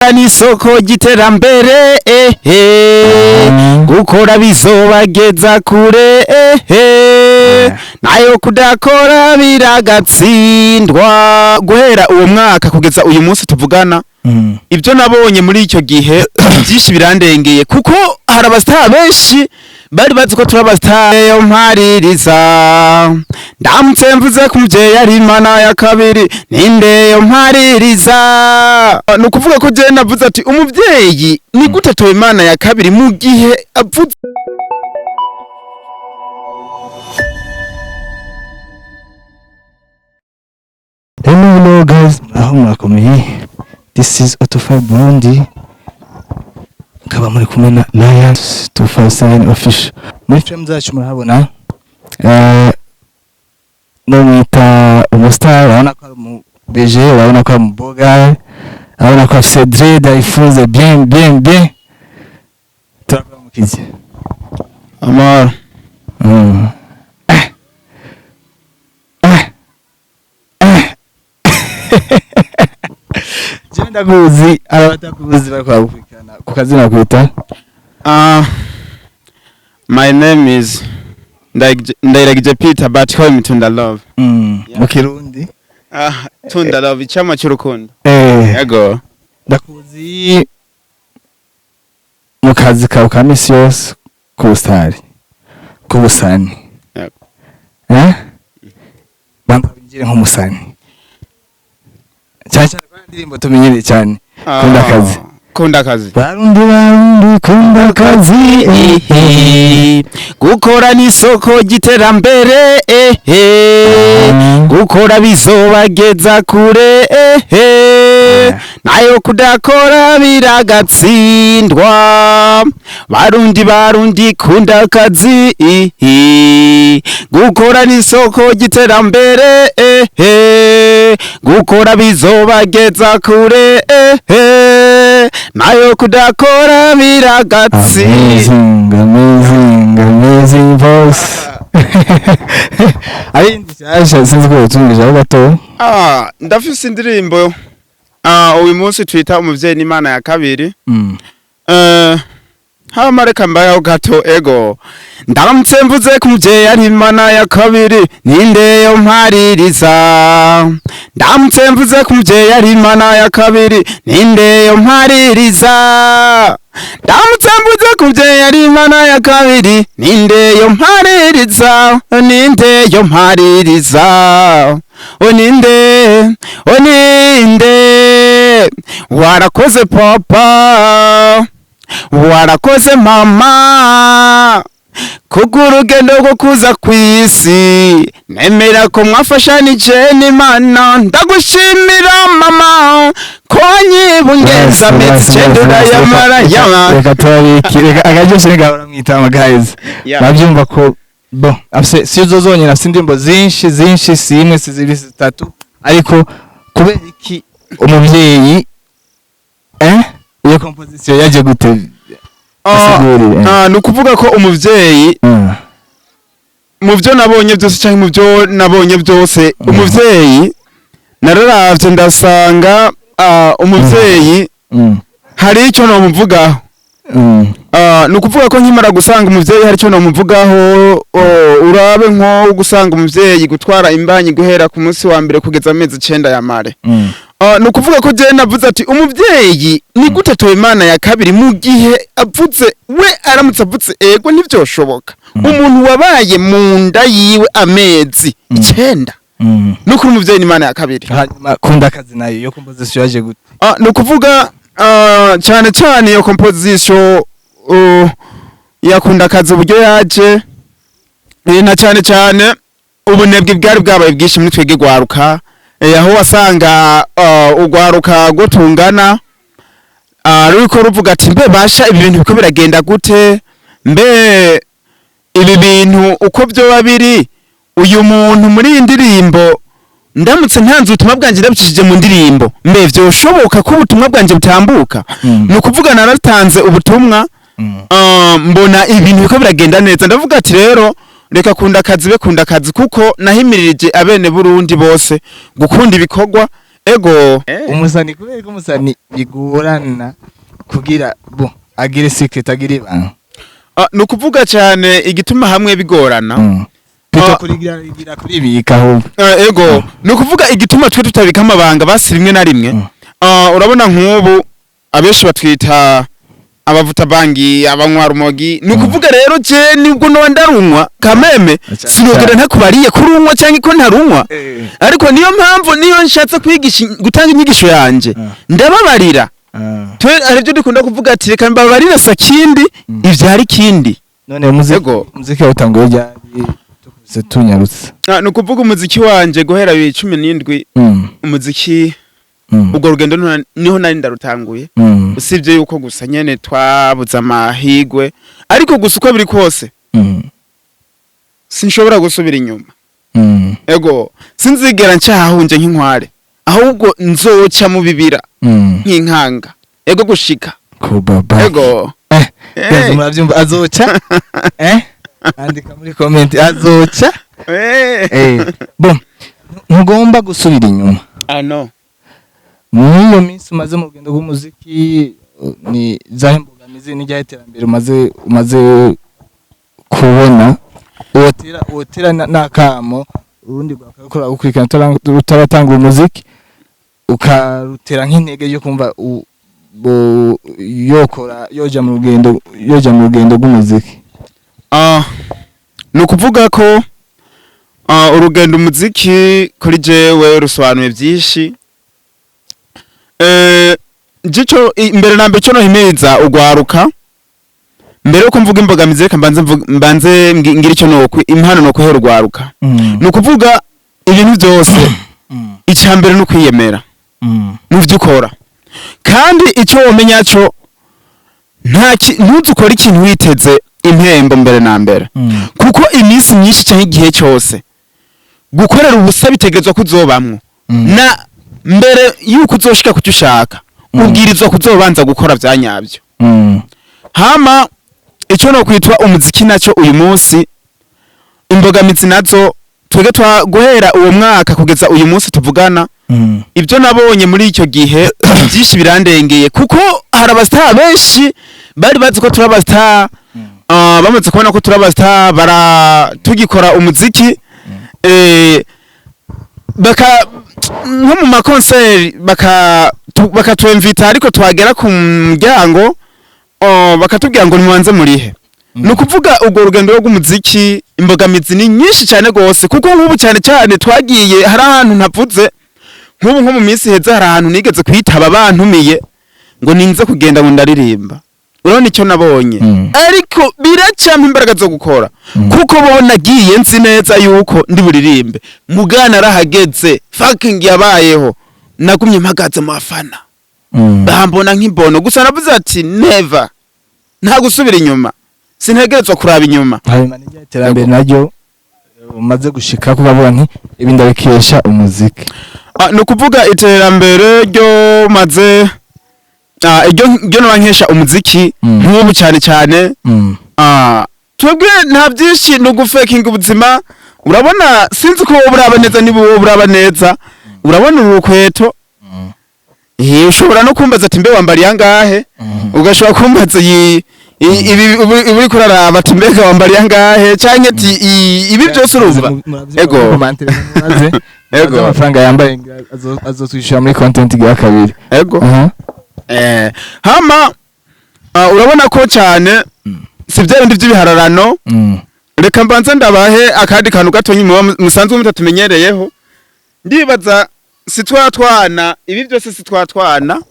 N'isoko ry'iterambere, ehe, gukora bizobageza kure, ehe, nayo kudakora biragatsindwa. Guhera uwo mwaka kugeza uyu munsi tuvugana, ibyo nabonye muri icyo gihe byinshi birandengeye, kuko hari abasitari benshi bari bazi ko turi abasitari. Yo mpaririza, ndamutse mvuze ko umuvyeyi ari Imana ya kabiri, ninde yo mpaririza? Ni ukuvuga ko jewe navuze ati: "Umuvyeyi ni gute atoba Imana ya kabiri mu gihe avuze?" Hello, hello guys, aho murakomeye. This is Auto5 Burundi. Nkaba muri kumwe na Lion 257 Official. Muri film zacu murahabona no mwita umustar, urabona ko ari umu BG, urabona ko ari umu boga, urabona ko afise dread ayifunze bien bien bien. Turakuramukije. Amahoro. Eh. Eh. Eh. Jewe ndakuzi, abatakuzi bariko baragukurikirana ku kazina kwita? My name is Ndayiragije Peter, but call me Tunda Love. Mu Kirundi? Tunda Love, icamwa cy'urukundo. Yego. Ndakuzi mu kazi kawe ka misi yose ku busitari, ku busani. Yego. Eh, banza winjire nk'umusani, cyane cyane kwa ndirimbo tumenyereye cyane, Kunda Akazi. Kunda Akazi. Barundi, Barundi, kunda akazi. Ehe, gukora n'isoko ry'iterambere, ehe, gukora bizobageza kure, ehe, nayo kudakora biragatsindwa. Barundi, Barundi, kunda akazi, gukora n'isoko ry'iterambere, ehe, gukora bizobageza kure, ehe, nayo kudakora biragatsindwa. Amazing, amazing, amazing voice. Ari indi nshyashya, sinzi ko utumvise gato. Ndafise indirimbo, uyu munsi twita "Umuvyeyi n'Imana ya Kabiri". Hama reka mbayeho gato. Ego, ndaramutse mvuze ko umuvyeyi ari Imana ya kabiri, ninde yo mpaririza? Ndamutse mvuze ko umuvyeyi ari Imana ya kabiri, ninde yo mpaririza? Ndamutse mvuze ko umuvyeyi ari Imana ya kabiri, ninde yo mpaririza? Ninde yo mpaririza? Oninde, oninde? Warakoze papa, warakoze mama, kubw'urugendo rwo kuza kw'isi. Nemera ko mwafashanije n'Imana. Ndagushimira mama ko wanyibungenza amezi 9 urayamara yama. Reka turabiki, reka akaryoshye gahora mwitama guys. Babyumva ko bon, afise si zo zonyine, afise indirimbo zinshi zinshi, si imwe, si zibiri, si zitatu. Ariko kubera iki umuvyeyi? Iyo composition yaje gute? Asigurire. Ni ukuvuga ko umuvyeyi, mu byo nabonye byose cyangwa mu byo nabonye byose, umuvyeyi nararavye ndasanga, umuvyeyi hari icyo nomuvugaho. Ni ukuvuga ko nkimara gusanga umuvyeyi hari icyo nomuvugaho, urabe nko gusanga umuvyeyi gutwara imbanyi guhera ku munsi wa mbere kugeza amezi 9 ya mare. Ni ukuvuga ko jewe navuze ati: "Umuvyeyi ni gute atoba Imana ya kabiri mu gihe avuze we aramutse avutse?" Ego, ntivyoshoboka. Umuntu wabaye mu nda yiwe amezi 9, nukuri umuvyeyi ni Imana ya kabiri. Hanyuma Kunda Akazi nayo, iyo composition yaje gute? Ni ukuvuga, cyane cyane iyo composition yakunda Akazi, uburyo yaje, na cyane cyane ubunebwe bwari bwabaye bwinshi muri twebwe gwaruka, aho wasanga ugwaruka rwo tungana ruriko ruvuga ati: "Mbe basha, ibi bintu biko biragenda gute? Mbe ibi bintu uko byoba biri, uyu muntu muri iyi ndirimbo, ndamutse ntanze ubutumwa bwanjye ndabicishije mu ndirimbo, mbe vyoshoboka ko ubutumwa bwanjye butambuka?" Ni ukuvuga naratanze ubutumwa, mbona ibintu biko biragenda neza, ndavuga ati: "Rero reka Kunda Akazi be Kunda Akazi," kuko nahimirije abene Burundi bose gukunda ibikorwa. Ego. Umusani, kubera ko umusani bigorana kugira bo agire secret, agire ibanga. Ah, ni ukuvuga cyane igituma hamwe bigorana. Pito Ah. kurigira igira kuribika ahubwo. Ego, ni ukuvuga igituma twe tutabika amabanga basi rimwe na rimwe. Ah, urabona nk'ubu abenshi batwita abavuta bangi, abanywa rumogi. Ni ukuvuga rero je nibwo noba ndarunywa kameme, sinogera ntakubariye kurunywa cyangwa ko ntarunywa. Ariko niyo mpamvu niyo nshatse kwigisha, gutanga inyigisho yanje, ndababarira. Twe hari ibyo dukunda kuvuga ati reka mbabarire sakindi, ivyari kindi. None umuziki, Ego. umuziki wawutanguye ryari, tukubise tunyarutse? Ah, ni ukuvuga umuziki wanje guhera 2017, umuziki, ubwo rugendo niho nari ndarutanguye, usibye yuko gusa nyene twabuze amahigwe, ariko gusa uko biri kose sinshobora gusubira inyuma. Ego, sinzigera ncahahunje nk'inkware, ahubwo nzoca mu bibira nk'inkanga. Ego, gushika Kubaba. Ego. Guys, murabyumva, azoca, andika muri comment azoca. Bon, ntugomba gusubira inyuma. Ah, no. Muri iyo minsi umaze mu rugendo rw'umuziki, ni zahe mbogamizi n'ijyahe iterambere umaze kubona wotera n'akamo urundi rwakora gukurikirana utaratanga umuziki, ukarutera nk'intege yo kumva yokora yoja mu rugendo rw'umuziki? Ah, ni ukuvuga ko urugendo umuziki kuri jewe rusobanuye byinshi. Jico mbere na mbere cyo nohimiriza ugwaruka, mbere yuko mvuga imbogamizi, reka mbanze mbanze ngira icyo nokwi impano no kuhera ugwaruka. Ni ukuvuga ibintu byose, icya mbere ni ukwiyemera mu byo ukora, kandi icyo womenya cyo ntuze ukore ikintu witeze impembo mbere na mbere, kuko iminsi myinshi cyangwa igihe cyose gukorera ubusa bitegerezwa ko uzobamwo, na mbere yuko uzoshika kucyo ushaka, ubwirizwa kuzobanza gukora bya nyabyo. Hama icyo no kwitwa umuziki nacyo uyu munsi, imbogamizi nazo twebwe twa guhera uwo mwaka kugeza uyu munsi tuvugana, ibyo nabonye muri icyo gihe byinshi birandengeye, kuko hari abastar benshi bari bazi ko turi abastar. Bamaze kubona ko turi abastar bara tugikora umuziki, baka nko mu makonseri bakatwemvita, ariko twagera ku muryango, oh, bakatubwira ngo nimubanze murihe. Ni ukuvuga urwo rugendo rw'umuziki imbogamizi ni nyinshi cyane rwose, kuko nk'ubu cyane cyane twagiye hari ahantu ntavuze, nk'ubu nko mu minsi iheze hari ahantu nigeze kwitaba bantumiye ngo ninze kugenda ngo ndaririmba. Urabona icyo nabonye, ariko biracampa imbaraga zo gukora, kuko bo nagiye nzi neza yuko ndi buririmbe mugana arahageze fucking yabayeho, nagumye mpagaze mu bafana, bambona nk'imbono gusa. Navuze ati never, nta gusubira inyuma, sintegerezwa kuraba inyuma. Hanyuma n'irya iterambere naryo umaze gushika kubavuga nti ibi ndabikesha umuziki? Ah, ni ukuvuga iterambere ryo maze, iryo noba nkesha umuziki, nk'ubu cyane cyane, twebwe nta byinshi, ni ugufekinga ubuzima. Urabona, sinzi ko wowe uraba neza, niba wowe uraba neza, urabona uru rukweto. Ushobora no kumbaza ati mbe wambariye angahe? Ugashobora kumbaza iyi ibi ibi uriko uraraba ati mbega wambariye angahe, canke ati ibi byose urumva. Ego. Ego. Amafaranga yambaye ngira azotwishyura muri content ya kabiri. Ego. Aha. Hama urabona ko cyane si bya bindi by'ibihararano. Reka mbanze ndabahe akandi kantu gatonyi muba musanzwe mutatumenyereyeho. Ndibaza si twa twana, ibi byose si twa twana,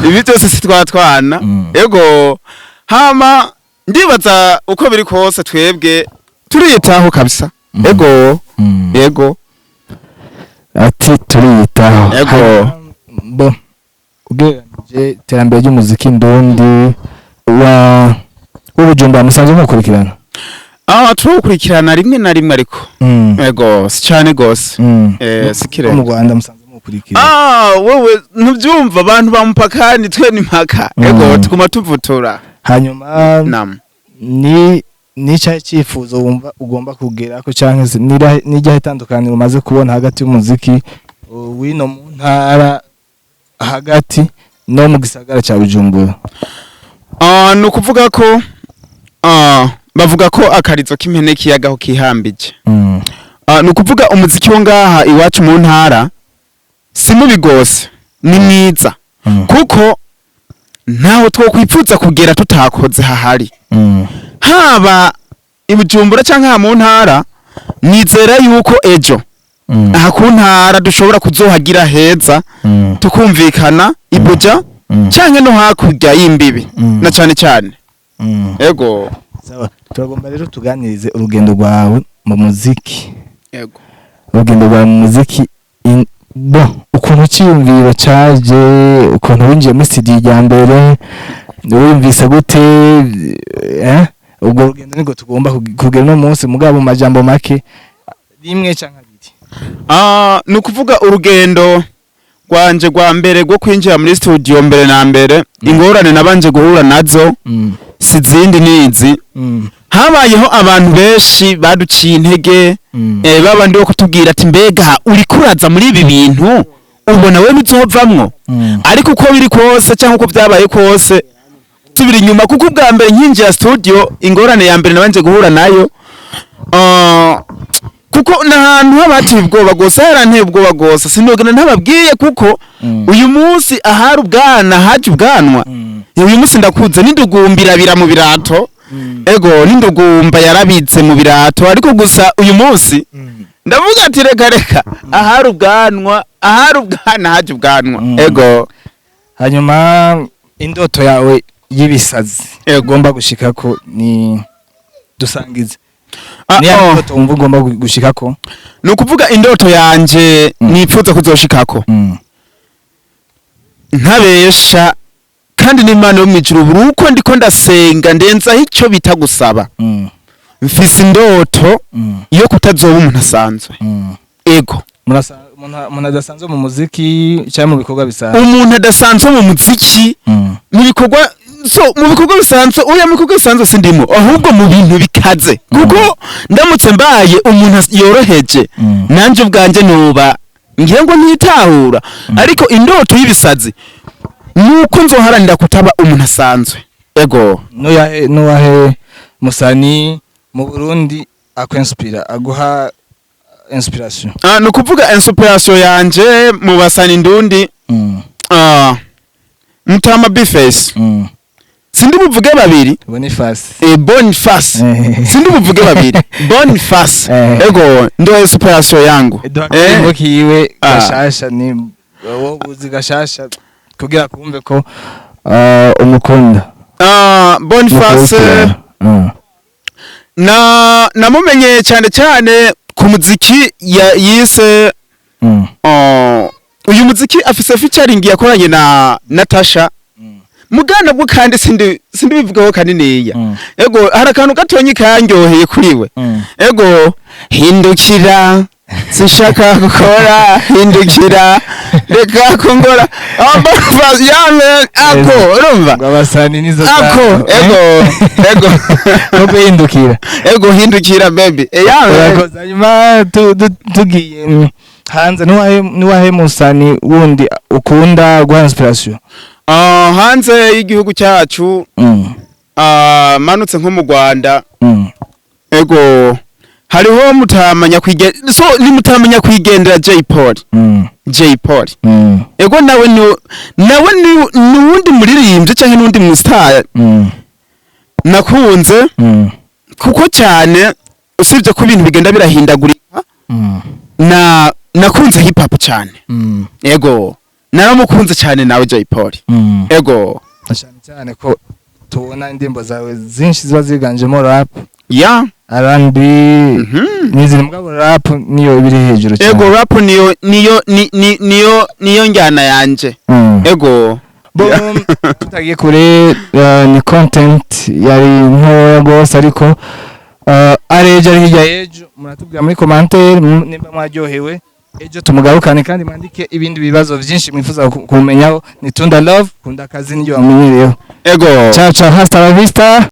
ibi byose si twa twana. Ego, hama ndibaza uko biri kose twebwe turiyitaho kabisa. Ego. Ego. Ati turiyitaho. Ego. Hanyuma, bo ugereranije iterambere ry'umuziki ndundi wa w'Ubujumbura, musanzwe mukurikirana? Ah, tuwukurikirana rimwe na rimwe, ariko ego, si cyane gose. Si kirenga. Mu Rwanda musanzwe mukurikirana? Ah, wewe ntubyumva, abantu bamupakani twe ni mpaka. Ego, tuguma tuvutura. Hanyuma nam ni nicyahe cyifuzo wumva ugomba kugera ko, canke se n'iryahe itandukaniro umaze kubona hagati y'umuziki w'ino mu ntara? Hagati no mu gisagara ca Bujumbura. Ni ukuvuga ko bavuga ko akarizo k'impene kiyagaho kihambije. Ni ukuvuga umuziki wo ngaha iwacu mu ntara si mubi gose, ni mwiza, kuko ntaho twokwipfuza kugera tutakoze hahari, haba i Bujumbura canke aha mu ntara. Nizera yuko ejo aha ku ntara dushobora kuzohagira heza, tukumvikana ibuja canke no hakurya y'imbibi, na cane cane. Ego. Sawa, turagomba rero tuganirize urugendo rwawe mu muziki. Ego. Urugendo rwawe mu muziki, bon, ukuntu cyiyumviro caje, ukuntu winjiye muri studio rya mbere, wiyumvise gute? Ubwo rugendo nibwo tugomba kugera uno munsi, mugabo mu majambo make, rimwe canke abiri. Ni ukuvuga urugendo rwanje rwa mbere rwo kwinjira muri studio, mbere na mbere ingorane nabanje guhura nazo si zindi nizi. Habayeho abantu benshi baduciye intege, babandi bo kutubwira ati: "Mbega uriko uraza muri ibi bintu, ubona we bizovamwo?" Ariko uko biri kose cyangwa uko byabaye kose, tubiri inyuma, kuko ubwa mbere nkinjira studio, ingorane ya mbere nabanje guhura nayo, kuko n'ahantu haba hateye ubwoba gose, haranteye ubwoba gose, sinogenda ntababwiye, kuko uyu munsi ahari ubwana haje ubwanwa. Uyu munsi ndakuze, n'indugumba irabira mu birato. Ego, n'indugumba yarabitse mu birato, ariko gusa uyu munsi ndavuga ati: "Reka reka, ahari ubwanwa, ahari ubwana haje ubwanwa." Ego. Hanyuma indoto yawe y'ibisazi Ego. ugomba gushikako ni dusangize. Niya Oh. ndoto wumva ugomba gushikako? Ni ukuvuga indoto yanje nipfuza kuzoshikako, ntabesha, kandi n'Imana yo mw'ijuru buri uko ndiko ndasenga ndenzaho icyo bita gusaba, mfise indoto yo kutazoba umuntu asanzwe. Ego. Umuntu adasanzwe mu muziki cyangwa mu bikorwa bisanzwe? Umuntu adasanzwe mu muziki, mu bikorwa, so mu bikorwa bisanzwe, oya, mu bikorwa bisanzwe sindimo, ahubwo mu bintu bikaze, kuko ndamutse mbaye umuntu yoroheje, nanje ubwanje nuba ngira ngo ntitahura. Ariko indoto y'ibisazi nuko nzoharanira kutaba umuntu asanzwe. Ego. Nuwahe musani mu Burundi akwinspira, aguha inspiration? Ni ukuvuga inspiration yanje mu basani ndundi, Mutama Bface. Sindi buvuge babiri. Boniface. Boniface. Sindi buvuge babiri, Boniface. Ego, ndo inspiration yangu. Akaririmbo kiwe gashasha ni wowe uzi gashasha kugira kumve ko umukunda. Boniface. Na namumenye cyane cyane ku muziki yise uyu muziki afise featuring yakoranye na Natasha. Mugana bwo kandi sindi bivugaho kaniniya. Ego, hari akantu gatonyi kanyoheye kuri we. Ego, hindukira, sinshaka gukora, hindukira, reka kungora. Boniface yame ako urumva. Ngo abasani nizo Ako. zabo. Ego, ego. No guhindukira. Ego, hindukira baby. Yame. Urakoze. Hanyuma tugiye hanze, nuwahe musani wundi ukunda guha inspiration? Hanze y'igihugu cyacu, manutse nko mu Rwanda, ego, hariho mutamanya kwige, so ni mutamanya kwigendera Jay Polly. Jay Polly. Ego, nawe ni wundi muririmbyi canke n'undi mu star nakunze, kuko cyane usibye ko ibintu bigenda birahindagurika, na nakunze hip hop cyane. Ego, naramukunze cyane nawe Jay Polly. Ego. Cyane cyane ko tubona indirimbo zawe zinshi ziba ziganjemo rap, R&B n'izindi, mugabo rap niyo ibiri hejuru cyane. Ego, rap niyo ni niyo njyana yanje. Ego. Bo tutagiye kure, ni content yari ntoya rwose, ariko ari ejo, ari hirya y'ejo, muratubwira muri commentaire nimba mwaryohewe, ejo tumugarukane, kandi mwandike ibindi bibazo byinshi mwifuza kumenyaho. Ni Tunda Love, kunda akazi niryo bamenyereyeho. Ego. Ciao ciao, hasta la vista.